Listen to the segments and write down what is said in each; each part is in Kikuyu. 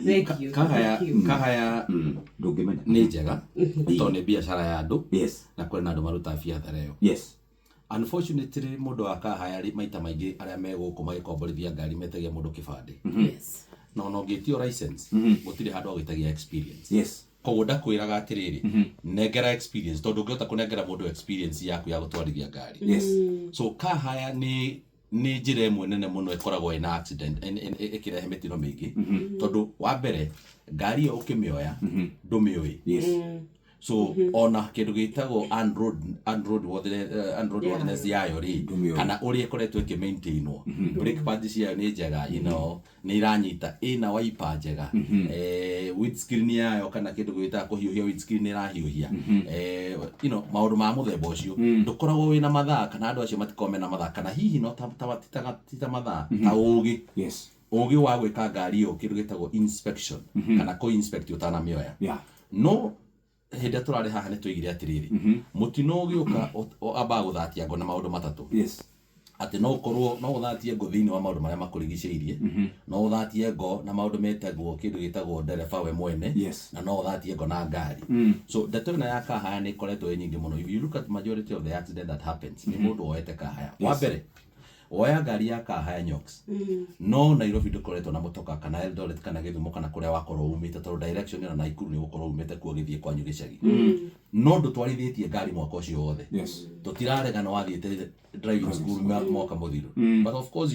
Thank you. Kahaya. Thank you. Kahaya Ndũngĩmenya. Nĩ njega tondũ nĩ biacara ya andũ na kwĩna andũ marutaga biacara ĩyo. Unfortunately, mũndũ wa kahaya rĩ, maita maingĩ arĩa me gũkũ magĩkomborithia ngari metagia mũndũ kĩbandĩ, na ona ũngĩtio license, gũtirĩ handũ agwĩtagia experience. Koguo ndakwĩraga atĩrĩrĩ, nengera experience, tondũ ũngĩhota kũnengera mũndũ experience yaku ya gũtwarithia ngari. So kahaya nĩ njĩra ĩmwe nene mũno ĩkoragwo ĩna accident, ĩkĩrehe mĩtino mĩingĩ, tondũ wa mbere ngari ĩyo ũkĩmĩoya ndũmĩũĩ. So ona kĩndũ gĩtagwo unroadworthiness yayo rĩ, Ndũmĩũĩ. kana ũrĩa ĩkoretwo ĩkĩmaintainwo, brake pads ciayo nĩ njega, nĩ iranyita, ĩna wiper njega, windscreen yayo kana kĩndũ gĩtaga kũhiũhia windscreen nĩ ĩrahiũhia, maũndũ ma mũthemba ũcio. Ndũkoragwo wĩna mathaa, kana andũ acio matikoragwo mena mathaa, kana hihi no ta mathaa ta ũgĩ, ũgĩ wa gwĩka ngari ĩyo kĩndũ gĩtagwo inspection kana kũ inspect ũtanamĩoya. No hĩndĩ ĩrĩa tũrarĩ haha nĩ tũigire atĩrĩrĩ, mũtino ũgĩũka ambaga gũthatia ngo na maũndũ matatũ, atĩ no ũkorwo no ũthatie ngo thĩinĩ wa maũndũ marĩa makũrigicĩirie, no ũthatie ngo na maũndũ metagwo kĩndũ gĩtagwo ndereba we mwene, na no ũthatie ngo na ngari. So ndeto ĩno ya kahaya nĩ ĩkoretwo ĩ nyingĩ mũno. If you look at majority of the accident that happens, nĩ mũndũ woete kahaya. Wa mbere, woya ngari ya kahaya nyox, no Nairobi ndũkoretwo na mũtoka, kana Eldoret, kana Gĩthumo, kana kũrĩa wakorwo umĩte, tondũ direction ĩno Naikuru nĩ ũgũkorwo umĩte kuo ũgĩthiĩ kwanyu gĩcagi, no ndũtwarithĩtie ngari mwaka ũcio wothe. Tũtiraregana wathiĩte driving school mwaka mũthiru, but of course,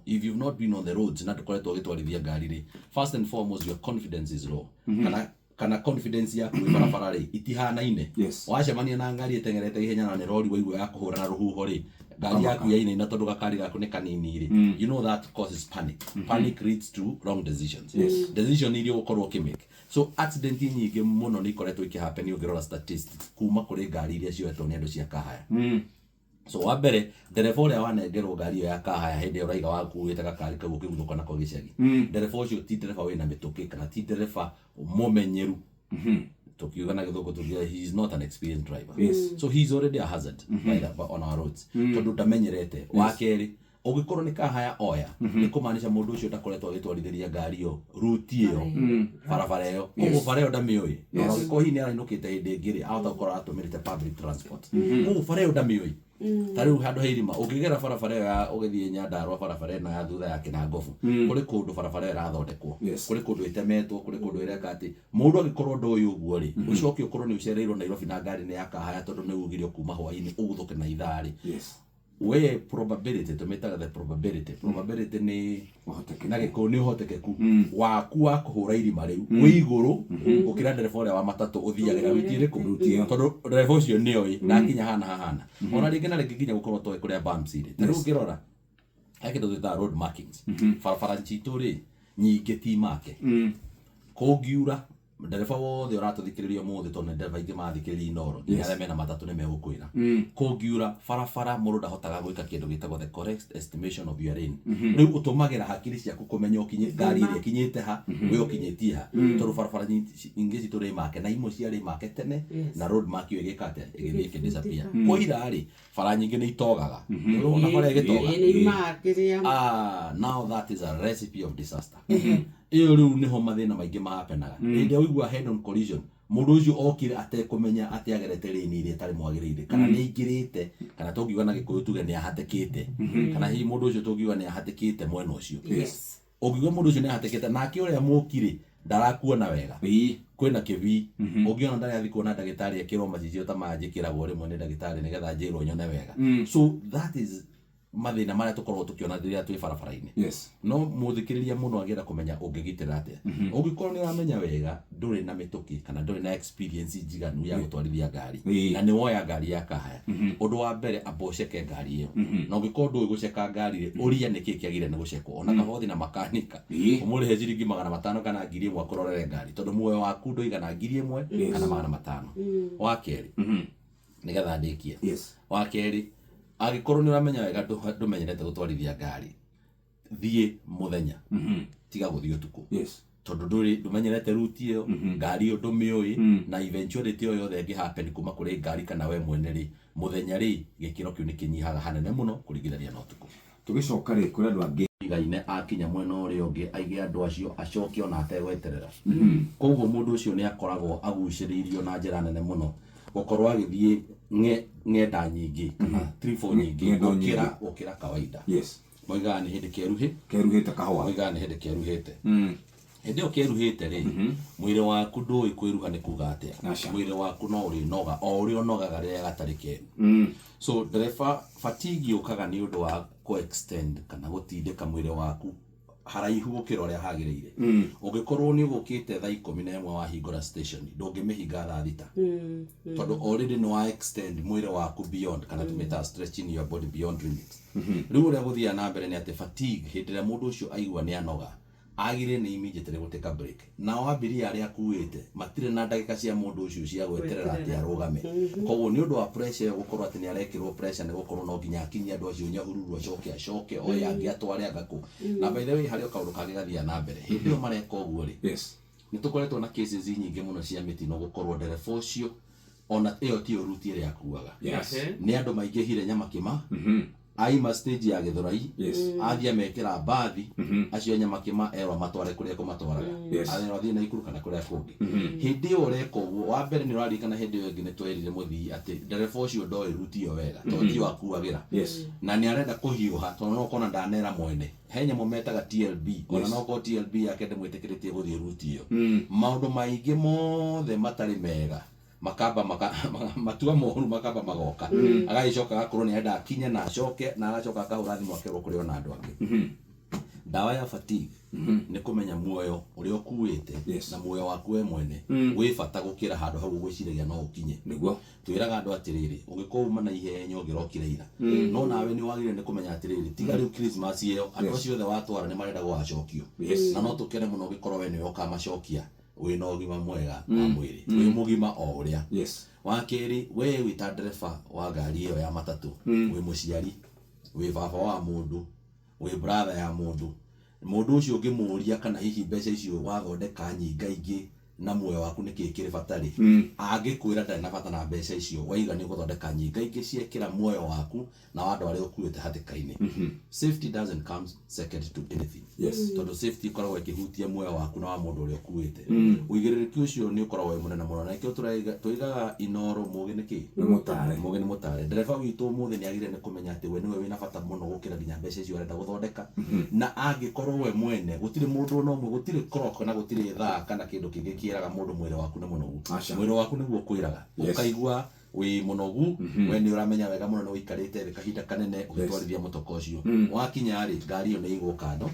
if you've not been on the roads na ndũkoretwo ũgĩtwarithia ngari rĩ, first and foremost your confidence is low, kana confidence yaku ĩ barabara rĩ itihanaine. Wacemania na ngari ĩteng'erete ihenya na nĩ rori waigua ya kũhũra na rũhuho rĩ, ngari yaku yainaina tondũ gakari gaku nĩ kanini rĩ, that causes panic. Panic leads to wrong decisions, decision iria ũgũkorwo ũkĩmake. So accident nyingĩ mũno nĩ ikoretwo ikĩhappen, ũngĩrora statistics, kuma kũrĩ ngari iria cioetwo nĩ andũ cia kahaya. So wa mbere, ndereba ũrĩa wanengerwo ngari ĩyo ya kahaya hĩndĩ ĩyo ũraiga wakuĩte gakari kau ũkĩguthũka nako gĩcagi, ndereba ũcio ti ndereba wĩna mĩtũkĩ kana ti ndereba mũmenyeru. Tukiuga na Gĩthũngũ tukiuga he is not an experienced driver. So he is already a hazard on our roads, tondũ ndamenyerete. Wa kerĩ, ũngĩkorwo nĩ kahaya oya, nĩ kũmaanisha mũndũ ũcio ndakoretwo agĩtwarithĩria ngari ĩyo ruti ĩyo, barabara ĩyo, koguo bara ĩyo ndamĩũĩ. Na ona ũngĩkorwo hihi nĩ arainũkĩte hĩndĩ ĩngĩ rĩ, ahota gũkorwo aratũmĩrĩte public transport, koguo bara ĩyo ndamĩũĩ. Ta rĩu handũ he irima ũngĩgera barabara ĩyo ya ũgĩthiĩ Nyandarũa, barabara ĩno ya thutha ya Kĩnangobu, kũrĩ kũndũ barabara ĩyo ĩrathondekwo, kũrĩ kũndũ ĩtemetwo, kũrĩ kũndũ ĩreka atĩ mũndũ angĩkorwo ndoĩ ũguo rĩ, ũcoke ũkorwo nĩ ũcereirwo Nairobi na ngari nĩ ya kahaya, tondũ nĩ ugire kuma hwainĩ ũguthũke na ithaa rĩ, we probability, tũmĩtaga the probability nĩ Ũhotekeku. Na Gĩkũyũ nĩ ũhotekeku waku wa kũhũra irima rĩu wĩ igũrũ gũkĩra ndereba ũrĩa wa matatũ ũthiagĩra ruti ĩrĩkũ, Ruti ĩyo. Tondũ ndereba ũcio nĩoĩ na akinya hana hahana ona rĩngĩ na rĩngĩ nginya gũkorwo toĩ kũrĩa bumps irĩ. Ta rĩu ũngĩrora he kĩndũ twĩtaga road markings, barabara citũ rĩ nyingĩ ti make. Kũngiura, ndereba wothe ũratũthikĩrĩria ũmũthĩ, tondũ nĩ ndereba aingĩ marathikĩrĩria Inooro, nginya arĩa mena matatũ nĩ megũkwĩra, kũngiura barabara mũndũ ndahotaga gwĩka kĩndũ gĩtagwo the correct estimation of your lane. Rĩu ũtũmagĩra hakiri ciaku kũmenya ũkinye ngari ĩrĩa ĩkinyĩte ha, we ũkinyĩtie ha, tondũ barabara nyingĩ citũ rĩ make na imwe ciarĩ make tene, na road mark ĩyo ĩgĩka atĩa? Ĩgĩthiĩ ĩkĩdisappear. Kũira rĩ, bara nyingĩ nĩ itogaga. Nĩ ũrona bara ĩgĩtoga? Ĩĩ, nĩ yumaga kĩrĩa. Ah, now that is a recipe of disaster. Ĩyo rĩu nĩho mathĩna maingĩ mahapenaga, hĩndĩ ĩrĩa ũigua head on collision, mũndũ ũcio okire atekũmenya atĩ agerete lane ĩrĩa ĩtarĩ mwagĩrĩire, kana nĩ aingĩrĩte, kana tũngiuga na Gĩkũyũ tuge nĩ ahatĩkĩte, kana hihi mũndũ ũcio tũngiuga nĩ ahatĩkĩte mwena ũcio. Ũngiuga mũndũ ũcio nĩ ahatĩkĩte, nake ũrĩa mũkirĩ ndarakuona wega, kwĩna kĩbii ũngĩona ndarĩ athiĩ kuona ndagĩtarĩ ekĩrwo macicio ta maya njĩkĩragwo rĩmwe nĩ ndagĩtarĩ nĩgetha njĩrwo nyone wega. So that is mathĩna marĩa tũkoragwo tũkĩona rĩrĩa twĩ barabara-inĩ. No mũthikĩrĩria mũno agĩenda kũmenya ũngĩgitĩra atĩa. Ũngĩkorwo nĩ ũramenya wega ndũrĩ na mĩtũkĩ kana ndũrĩ na experience njiganu ya gũtwarithia ngari, na nĩ woya ngari ya kahaya, ũndũ wa mbere amba ũceke ngari ĩyo. Na ũngĩkorwo ndũĩ gũceka ngari rĩ, ũria nĩkĩ kĩagĩrĩire nĩ gũcekwo, ona kaba ũthiĩ na makanika, ũmũrĩhe ciringi 500 kana 1000 akũrorere ngari, tondũ muoyo waku ndũigana 1000 kana 500. Wa kerĩ, nĩgetha ndĩkie, wa kerĩ, angĩkorwo nĩ ũramenya wega ndũmenyerete gũtwarithia ngari, thiĩ mũthenya, tiga gũthiĩ ũtukũ, tondũ ndũrĩ ndũmenyerete ruti ĩyo, ngari ĩyo ndũmĩũĩ, na eventuality o yothe ĩngĩ happen kuma kũrĩ ngari kana we mwene rĩ, mũthenya rĩ, gĩkĩro kĩu nĩ kĩnyihaga hanene mũno kũringithania na ũtukũ. Tũgĩcoka rĩ, kũrĩ andũ angĩ. matigaine akinya mwena ũrĩa ũngĩ aige andũ acio acoke ona ategweterera. Koguo mũndũ ũcio nĩ akoragwo agucĩrĩirio na njĩra nene mũno gũkorwo agĩthiĩ ng'enda nyingĩ kana tribũ nyingĩ Ng'endo nyingĩ. gũkĩra kawaida. Moigaga nĩ hĩndĩ kĩeruhĩ, Keruhĩte kahũa. Moigaga nĩ hĩndĩ kĩeruhĩte. Hĩndĩ ĩyo kĩeruhĩte rĩ, mwĩrĩ waku ndũĩ kwĩruha nĩ kuga atĩa. Aca. Mwĩrĩ waku no ũrĩnoga o ũrĩa ũnogaga rĩrĩa gatarĩ keru. So ndereba, fatigue yũkaga nĩ ũndũ wa kũ-extend kana gũtindĩka mwĩrĩ waku haraihu gũkĩra ũrĩa hagĩrĩire. Ũngĩkorwo nĩ ũgũkĩte thaa 11 wahingũra station, ndũngĩmĩhinga thaa 6, tondũ already nĩ wa extend mwĩrĩ waku beyond, kana tũmĩtaga stretching your body beyond limits. Rĩu ũrĩa gũthiaga na mbere nĩ atĩ fatigue, hĩndĩ ĩrĩa mũndũ ũcio aigua nĩ anoga, agĩrĩire nĩ immediately gũtĩka break. Nao abiria arĩa akuĩte matirĩ na ndagĩka cia mũndũ ũcio cia gweterera atĩ arũgame. Koguo nĩ ũndũ wa pressure ĩyo, gũkorwo atĩ nĩ arekĩrwo pressure nĩ gũkorwo no nginya akinyie andũ acio Nyahururu, acoke acoke oye angĩ atware anga kũ. Na by the way, harĩ o kaũndũ kangĩ gathiaga na mbere hĩndĩ ĩyo mareka ũguo rĩ, nĩ tũkoretwo na cases nyingĩ mũno cia mĩtino, gũkorwo ndereba ũcio ona ĩyo tiyo route ĩrĩa akuaga. Nĩ andũ maingĩhire Nyamakĩma, aima stage ya Gĩthũrai, athiĩ amekĩra mbathi acio a Nyamakĩma, erwo matware kũrĩa kũmatwaraga, arerwo athiĩ Naikuru kana kũrĩa kũngĩ. Hĩndĩ ĩyo ũreka ũguo, wa mbere nĩ ũraririkana hĩndĩ ĩyo ĩngĩ nĩ twerire mũthii atĩ ndereba ũcio ndoĩ route ĩyo wega tondũ tiyo akuagĩra, na nĩ arenda kũhiũha, tondũ no ũkona ndanera mwene he nyamũ metaga TLB, ona no korwo TLB yake ndĩmwĩtĩkĩrĩtie gũthiĩ route ĩyo. Maũndũ maingĩ mothe matarĩ mega makamba matua moru makamba magoka, agagĩcoka agakorwo nĩ arenda akinye na acoke, na agacoka akahũra thimũ akerwo kũrĩ ona andũ angĩ. Ndawa ya fatigue nĩ kũmenya muoyo ũrĩa ũkuĩte na muoyo waku we mwene wĩ bata gũkĩra handũ hau ũgwĩciragia no ũkinye. Twĩraga andũ atĩrĩrĩ, ũngĩkorwo uma na ihenya ũngĩrokire ira, no nawe nĩ wagĩrĩire nĩ kũmenya atĩrĩrĩ, tiga rĩu Christmas ĩyo, andũ acio othe watwara nĩ marenda gũgacokio, na no tũkene mũno ũngĩkorwo we nĩwe ũkamacokia wĩna ũgima mwega wa mwĩrĩ, wĩ mũgima o ũrĩa. Wa kerĩ, we wĩ ta ndereba wa ngari ĩyo ya matatũ, wĩ mũciari, wĩ baba wa mũndũ, wĩ brother ya mũndũ. Mũndũ ũcio ũngĩmũria kana hihi mbeca icio wathondeka nyingaingĩ na muoyo waku nĩkĩ kĩrĩ bata rĩ, angĩkwĩra ndarĩ na bata na mbeca icio, waiga nĩ ũgũthondeka nyingaingĩ ciekĩra muoyo waku na wa andũ arĩa ũkuĩte hatĩka-inĩ. Safety doesn't come second to anything, tondũ safety ĩkoragwo ĩkĩhutia muoyo waku na wa mũndũ ũrĩa ũkuĩte. Ũigĩrĩrĩki ũcio nĩ ũkoragwo wĩ mũnene mũno, na nĩkĩo tũigaga Inoro mũgĩ nĩ kĩ? Nĩ mũtare. Mũgĩ nĩ mũtare. Ndereba witũ ũmũthĩ nĩ agĩrĩire nĩ kũmenya atĩ we nĩwe wĩna bata mũno gũkĩra nginya mbeca icio arenda gũthondeka. Na angĩkorwo we mwene, gũtirĩ mũndũ ona ũmwe, gũtirĩ clock na gũtirĩ thaa kana kĩndũ kĩngĩ kĩraga mũndũ mwĩrĩ waku nĩ mũnogu. Aca. Mwĩrĩ waku nĩguo ũkwĩraga. Ũkaigua wĩ mũnogu, we nĩ ũramenya wega mũno nĩ ũikarĩte thĩ kahinda kanene ũgĩtwarithia mũtoka ũcio. Wakinya rĩ, ngari ĩyo nĩ ĩigwo kando,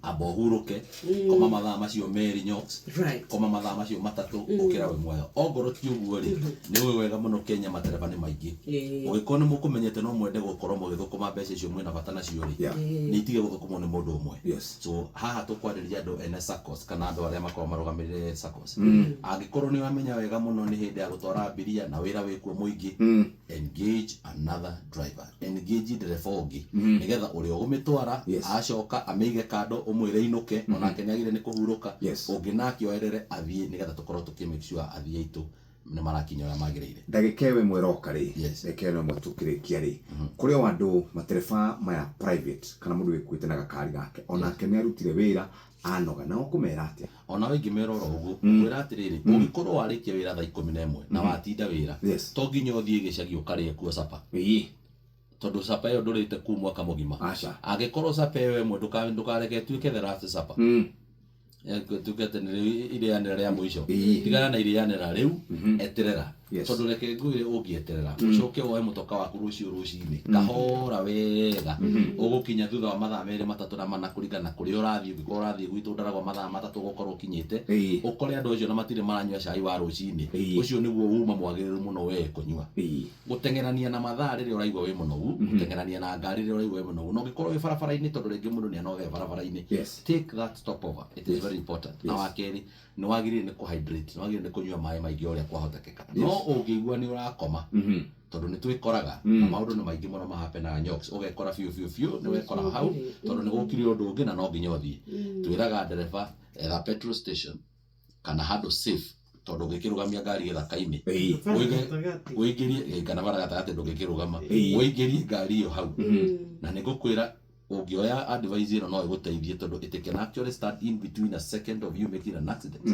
amba ũhurũke, koma mathaa macio 2 nyox, koma mathaa macio 3, ũkĩra wĩ muoyo. Ongorwo ti ũguo rĩ, nĩ ũĩ wega mũno Kenya matereba nĩ maingĩ. Ũngĩkorwo nĩ mũkũmenyete no mwende gũkorwo mũgĩthũkũma mbeca icio mwĩna bata nacio rĩ, nĩ itige gũthũkũmwo nĩ mũndũ ũmwe. So haha tũkwarĩria andũ ene SACCOS kana andũ arĩa makoragwo marũgamĩrĩre SACCOS. Angĩkorwo nĩ ũramenya wega mũno nĩ hĩndĩ ya gũtwara abiria na wĩra wĩkuo mũingĩ, engage another driver, engage ndereba ũngĩ, nĩgetha ũrĩa ũgũmĩtwara acoka amĩige kando, ũmwĩre inũke, onake nĩ agĩrĩire nĩ kũhurũka. Ũngĩ nake oerere athiĩ, nĩgetha tũkorwo tũkĩ make sure athiĩ aitũ nĩ marakinya ũrĩa magĩrĩire. Ndagĩka ĩyo ĩmwe ĩroka rĩ, ndagĩka ĩno ĩmwe tũkĩrĩkia rĩ, kũrĩ o andũ matereba maya private kana mũndũ wĩkuĩte na gakari gake, onake nĩ arutire wĩra anoga, nao kũmera atĩa? Ona we ingĩmera oro ũguo, ngwĩra atĩrĩrĩ, ũngĩkorwo warĩkia wĩra thaa 11 na watinda wĩra, to nginya ũthiĩ gĩcagi ũkarĩe kuo capa, tondũ capa ĩyo ndũrĩte kuu mwaka mũgima. Aca. Angĩkorwo capa ĩyo ĩmwe, ndũkareke ĩtuĩke the last supper. Tuge atĩ nĩ irĩanĩra rĩa mũico. Tigana na irĩanĩra rĩu, eterera. Tondũ reke ngwĩre, ũngĩeterera ũcoke woe mũtoka waku rũciũ rũcinĩ kahora wega, ũgũkinya thutha wa mathaa 2, 3 na 4, kũringana na kũrĩa ũrathiĩ. Ũngĩkorwo ũrathiĩ gwitũ Ndaragwa, mathaa 3 ũgũkorwo ũkinyĩte, ũkore andũ acio na matirĩ maranyua cai wa rũcinĩ. Ũcio nĩguo uma mwagĩrĩru mũno we kũnyua. Gũteng'erania na mathaa rĩrĩa ũraigua wĩ mũnogu, gũteng'erania na ngari rĩrĩa ũraigua wĩ mũnogu, na ũngĩkorwo wĩ barabara-inĩ, tondũ rĩngĩ mũndũ nĩ anoge barabara-inĩ, take that stop over, it is very important. Na wa kerĩ, nĩ wagĩrĩire nĩ kũ-hydrate, nĩ wagĩrĩire nĩ kũnyua maĩ maingĩ o ũrĩa kwahotekeka. No ũngĩigua nĩ ũrakoma, tondũ nĩ twĩkoraga na maũndũ nĩ maingĩ mũno mahapenaga nyox, ũgekora biũ biũ biũ nĩ wekora hau, tondũ nĩ gũkire ũndũ ũngĩ na no nginya ũthiĩ. Twĩraga ndereba, etha petrol station kana handũ safe, tondũ ũngĩkĩrũgamia ngari gĩthaka-inĩ, ũingĩrie kana bara gatagatĩ, ndũngĩkĩrũgama, ũingĩrie ngari ĩyo hau, na nĩ ngũkwĩra Ũngĩoya advice ĩno no ĩgũteithie, tondũ it can actually start in between a second of you making an accident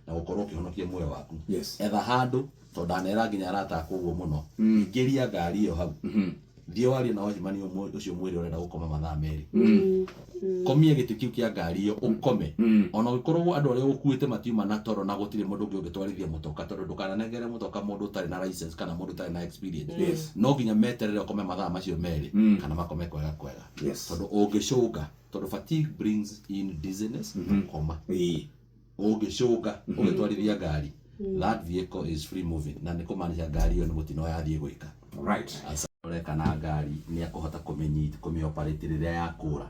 na gũkorwo ũkĩhonokia muoyo waku. Etha handũ, tondũ ndanera nginya arata akwa ũguo mũno, ingĩria ngari ĩyo hau, thiĩ warie na watchman ũcio, mwĩre ũrenda gũkoma mathaa 2. Komia gĩtĩ kĩu kĩa ngari ĩyo ũkome, ona ũngĩkorwo andũ arĩa ũkuĩte matiuma na toro na gũtirĩ mũndũ ũngĩ ũngĩtwarithia mũtoka, tondũ ndũkananengere mũtoka mũndũ ũtarĩ na license kana mũndũ ũtarĩ na experience. No nginya meterere ũkome mathaa macio 2 kana makome kwega kwega, tondũ ũngĩcũnga, tondũ fatigue brings in dizziness na koma, ũngĩcũnga ũgĩtwarithia ngari, that vehicle is free moving, na nĩ kũmaanisha ngari ĩyo nĩ mũtino yathiĩ gwĩka. Ũreka na ngari nĩ akũhota kũmĩnyita, kũmĩoperate rĩrĩa yakũra.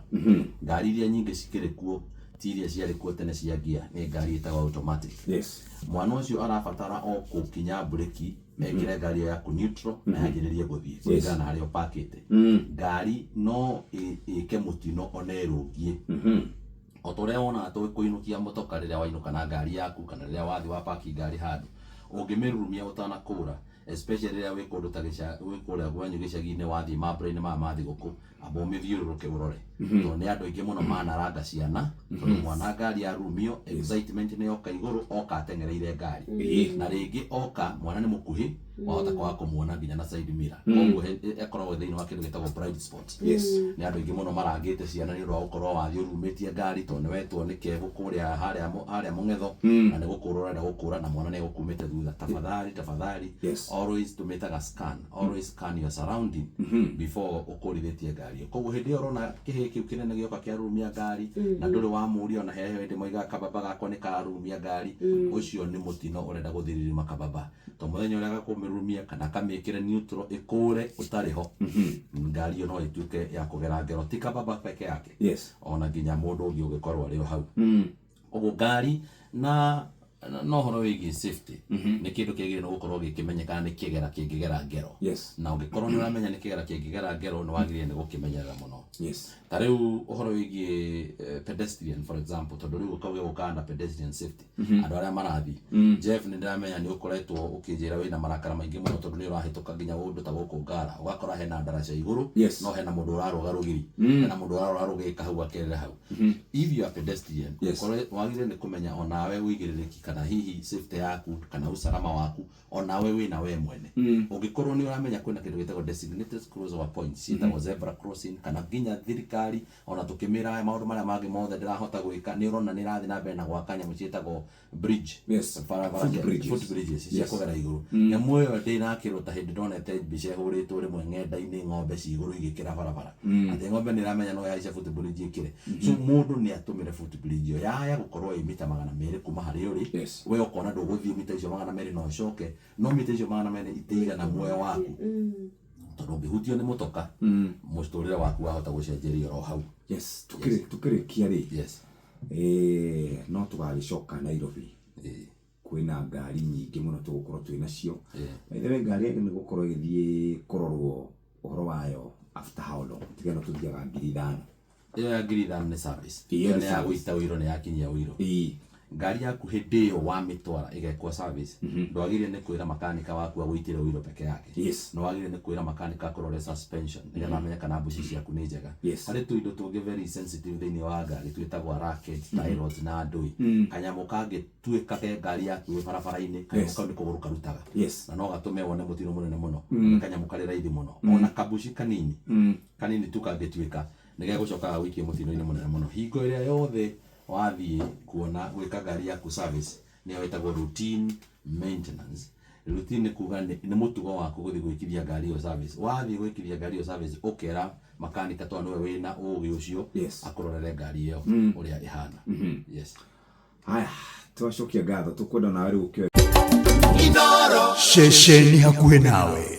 Ngari iria nyingĩ cikĩrĩ kuo ti iria ciarĩ kuo tene cia ngia, nĩ ngari ĩtagwo automatic. Mwana ũcio arabatara o kũkinya mburĩki, ekĩre ngari ĩyo yaku neutral na yanjĩrĩrie gũthiĩ kũringana na harĩa ũpakĩte. Ngari no ĩke mũtino ona ĩrũngie, o ta ũrĩa wonaga tũkũinũkia mũtoka rĩrĩa wainũka na ngari yaku, kana rĩrĩa wathiĩ wapaki ngari handũ, ũngĩmĩrurumia ũtanakũra, especially rĩrĩa wĩ kũndũ ta wĩ kũrĩa kwanyu gĩcagi-inĩ, wathiĩ mambura-inĩ maya ma thigũkũ, amba ũmĩthiũrũrũke ũrore, tondũ nĩ andũ aingĩ mũno manaranga ciana, tondũ mwana ngari yarurumio, excitement nĩ yoka igũrũ, oka ateng'ereire ngari, na rĩngĩ oka mwana nĩ mũkuhĩ, wahota kwaga kũmuona nginya na side mirror, koguo ĩkoragwo thĩinĩ wa kĩndũ gĩtagwo blind spot. Nĩ andũ aingĩ mũno marangĩte ciana nĩ ũndũ wa gũkorwo wathiĩ ũrumĩtie ngari tondũ nĩ wetwo nĩ kebu kũrĩa harĩa harĩa mũng'etho, na nĩ gũkũra ũrenda gũkũra na mwana nĩ egũkumĩte thutha. Tafadhali, tafadhali, always tũmĩtaga scan, always scan your surrounding before ũkũrithĩtie ngari ĩyo. Koguo hĩndĩ ĩyo ũrona kĩhĩ kĩu kĩnene gĩoka kĩarurumia ngari na ndũrĩ wamũria, ona he hĩndĩ moigaga kababa gakwa nĩ kararurumia ngari, ũcio nĩ mũtino ũrenda gũthirĩrima kababa, to mũthenya ũrĩa agakũmĩrurumia kana akamĩkĩre neutral ĩkũre ũtarĩ ho, ngari ĩyo no ĩtuĩke ya kũgera ngero, ti kababa peke yake, ona nginya mũndũ ũngĩ ũngĩkorwo arĩ o hau. Ũguo ngari na ũhoro wĩgiĩ safety nĩ kĩndũ kĩagĩrĩire nĩ gũkorwo gĩkĩmenyekana nĩ kĩgera kĩngĩgera ngero, na ũngĩkorwo nĩ ũramenya nĩ kĩgera kĩngĩgera ngero, nĩ wagĩrĩire nĩ gũkĩmenyerera mũno. Ta rĩu ũhoro wĩgiĩ pedestrian, for example, tondũ rĩu ũkauga gũkaga na pedestrian safety, andũ arĩa marathiĩ. Jeff, nĩ ndĩramenya nĩ ũkoretwo ũkĩnjĩra wĩna marakara maingĩ mũno, tondũ nĩ ũrahĩtũka nginya kũndũ ta gũkũ Ngara, ũgakora hena ndaraca igũrũ, no hena mũndũ ũrarũga rũgiri, hena mũndũ ũrarũga rũgĩka hau akerera hau. If you are pedestrian, ũkorwo wagĩrĩire nĩ kũmenya onawe ũigĩrĩrĩki kana hihi safety yaku kana usalama waku onawe wĩna we mwene. Ũngĩkorwo nĩ ũramenya kwĩna kĩndũ gĩtagwo designated crossover points, ciĩtagwo zebra crossing, kana nginya thirikari ona tũkĩmĩra maũndũ marĩa mangĩ mothe ndĩrahota gwĩka, nĩ ũrona nĩ ĩrathiĩ na mbere na gwaka nyamũ ciĩtagwo bridge, barabara Foot bridges. Foot bridges cia kũgera igũrũ. Nyamũ ĩyo ndĩrakĩrwo ta hĩndĩ ndonete mbica ĩhũrĩtwo rĩmwe ng'enda-inĩ, ng'ombe ci igũrũ igĩkĩra barabara, atĩ ng'ombe nĩ ĩramenya no yahaica foot bridge ĩkĩre. So mũndũ nĩ atũmĩre foot bridge ĩyo yaya gũkorwo ĩ mita 200 kuma harĩa ũrĩ, we ũkona ndũgũthiĩ mita icio 200 na ũcoke, no mita icio 200 itiigana muoyo waku, tondũ ũngĩhutio nĩ mũtoka, mũtũrĩre waku wahota gũcenjerio oro hau. Yes, tukĩrĩkia rĩ, no tũgagĩcoka Nairobi. Kwĩna ngari nyingĩ mũno tũgũkorwo twĩ nacio. By the way, ngari yagĩrĩirwo nĩ gũkorwo ĩgĩthiĩ kũrorwo ũhoro wayo after how long? Tiga ĩno tũthiaga 5,000. Ĩyo ya 5,000 nĩ service. Ĩyo Ĩyo nĩ nĩ ya service. gũita ũiro, nĩ yakinyia ũiro. Ngari yaku hĩndĩ ĩyo wamĩtwara ĩgekwo service, ndwagĩrĩire nĩ kwĩra makanika waku agũitĩre ũiro peke yake. Nĩ wagĩrĩire nĩ kwĩra makanika akũrore suspension nĩgetha amenye kana mbuci ciaku nĩ njega. Harĩ tũindo tũngĩ very sensitive thĩinĩ wa ngari twĩtagwo racket, tie rods na ndũĩ. Kanyamũ kangĩtuĩka ke ngari yaku ĩ barabara-inĩ, kanyamũ kau nĩ kũgũrũ karutaga, na no gatũme wone mũtino mũnene mũno. Nĩ kanyamũ karĩ raithi mũno, ona kabuci kanini kanini tu kangĩtuĩka nĩ gegũcoka gagũikie mũtino-inĩ mũnene mũno. Hingo ĩrĩa yothe wathiĩ kuona gwĩka ngari yaku service, nĩyo ĩtagwo routine maintenance. Routine nĩ kuga nĩ mũtugo waku gũthiĩ gwĩkithia ngari ĩyo service. Wathiĩ gwĩkithia ngari ĩyo service, ũkera makanika, tondũ nĩwe wĩna ũgĩ ũcio, akũrorere ngari ĩyo ũrĩa ĩhana. Yes. Haya, twacokia ngatho, tũkwenda nawe rĩu ũkĩoe Ceceni hakuhĩ nawe.